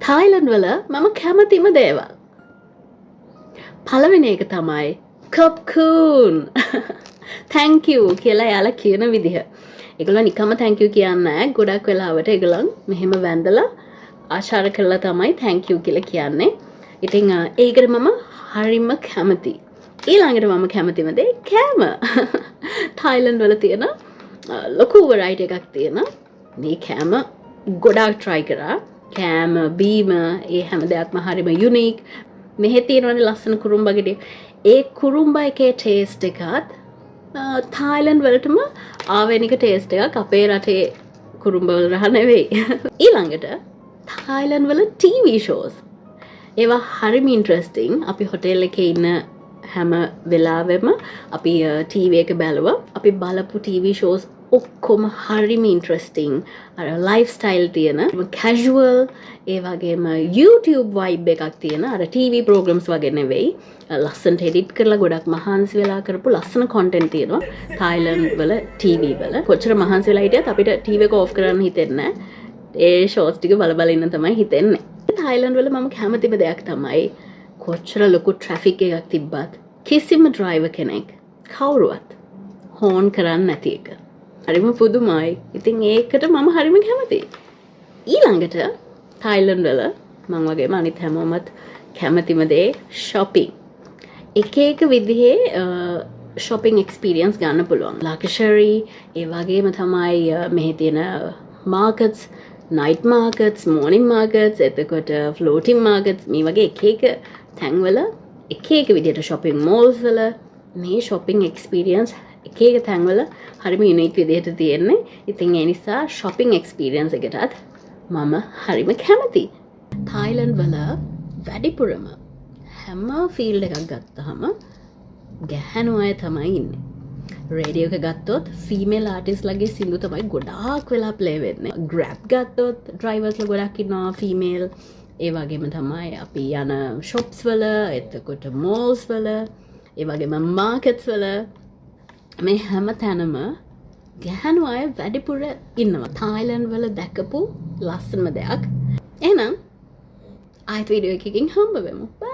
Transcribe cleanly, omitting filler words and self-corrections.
Thailand වල මම කැමතිම දේවල්. පළවෙනි එක තමයි ขอบคุณ, thank you කියලා එයාලා කියන විදිහ. ඒගොල්ලෝ නිකම්ම thank you කියන්නේ නැහැ. ගොඩක් වෙලාවට ඒගොල්ලන් මෙහෙම වැඳලා ආචාර කරලා තමයි thank you කියලා කියන්නේ. ඉතින් ඒකට මම හරිම කැමතියි. ඊළඟට මම කැමතිම දේ කෑම. තායිලන්ඩ් වල තියෙන ලොකු වරයිටි එකක් තියෙන මේ කෑම ගොඩාක් try කරා. කෑම, බීම, ඒ හැම දෙයක්ම හරිම යුනික්. මෙහෙ තියෙනවනේ ලස්සන කුරුම්බා ගෙඩිය. ඒ කුරුම්බා එකේ ටේස්ට් එකත් තායිලන්ඩ් වලටම ආවේනික ටේස්ට් එකක්, අපේ රටේ කුරුම්බ වල රහ නෙවෙයි. ඊළඟට තායිලන්ඩ් වල ටීවී ෂෝස්. ඒවා හරිම ඉන්ට්‍රස්ටිං. අපි හොටෙල් එකේ ඉන්න හැම වෙලාවෙම අපි ටීවී එක බැලුවා. අපි බලපු ටීවී ෂෝස් ඔක්කොම හරිම ඉන්ට්‍රස්ටිං. අර ලයිෆ් ස්ටයිල් තියෙන, කැෂුවල්, ඒ වගේම YouTube vibe එකක් තියෙන, අර ටීවී ප්‍රෝග්‍රම්ස් වගේ නෙවෙයි. ලස්සනට එඩිට් කරලා ගොඩක් මහන්සි වෙලා කරපු ලස්සන කොන්ටෙන්ට් තියෙනවා තායිලන්ඩ් වල ටීවී වල. කොච්චර මහන්සි වෙලා හිටියත් අපිට ටීවී එක ඕෆ් කරන්න හිතෙන්නේ නැහැ. ඒ ෂෝස් ටික බල බල ඉන්න තමයි හිතෙන්නේ. තායිලන්ඩ් වල මම කැමතිම දෙයක් තමයි කොච්චර ලොකු ට්‍රැෆික් එකක් තිබ්බත් කිසිම ඩ්‍රයිවර් කෙනෙක් කවුරුවත් හෝන් කරන්නේ නැති එක. හරිම පුදුමයි. ඉතින් ඒකට මම හරිම කැමතියි. ඊළඟට තායිලන්ඩ් වල මං වගේම අනිත් හැමෝමත් කැමතිම දේ ෂොපින්. එක එක විදිහේ ෂොපින් එක්ස්පීරියන්ස් ගන්න පුළුවන්. ලක්ෂරි, ඒ වගේම තමයි මෙහි තියෙන markets, night markets, morning markets, එතකොට ෆ්ලෝටිං මාකට්ස්, මේ වගේ එක එක තැන්වල එක එක විදිහට ෂොපින් මෝල්ස් වල මේ ෂොපින් එක්ස්පීරියන්ස් එක එක තැන්වල හරිම යුනික් විදිහට තියෙන්නේ. ඉතින් ඒ නිසා ෂොපින් එක්ස්පීරියන්ස් එකටත් මම හරිම කැමතියි. තායිලන්ඩ් වල වැඩිපුරම හැම ෆීල්ඩ් එකක් ගත්තහම ගැහැණු අය තමයි ඉන්නේ. රේඩියෝ එක ගත්තොත් ෆීමේල් ආටිස්ට්ලගේ සින්දු තමයි ගොඩාක් වෙලා ප්ලේ වෙන්නේ. ග්‍රැබ් ගත්තොත් ඩ්‍රයිවර්ස්ලා ගොඩක් ඉන්නවා ෆීමේල්. ඒ වගේම තමයි අපි යන ෂොප්ස් වල, එතකොට මෝල්ස් වල, ඒ වගේම මාකට්ස් වල, මේ හැම තැනම ගැහැණු අය වැඩිපුර ඉන්නවා. තායිලන්ඩ් වල දැකපු ලස්සනම දෙයක්. එහෙනම් ආයෙත් වීඩියෝ එකකින් හම්බ වෙමු. බයි.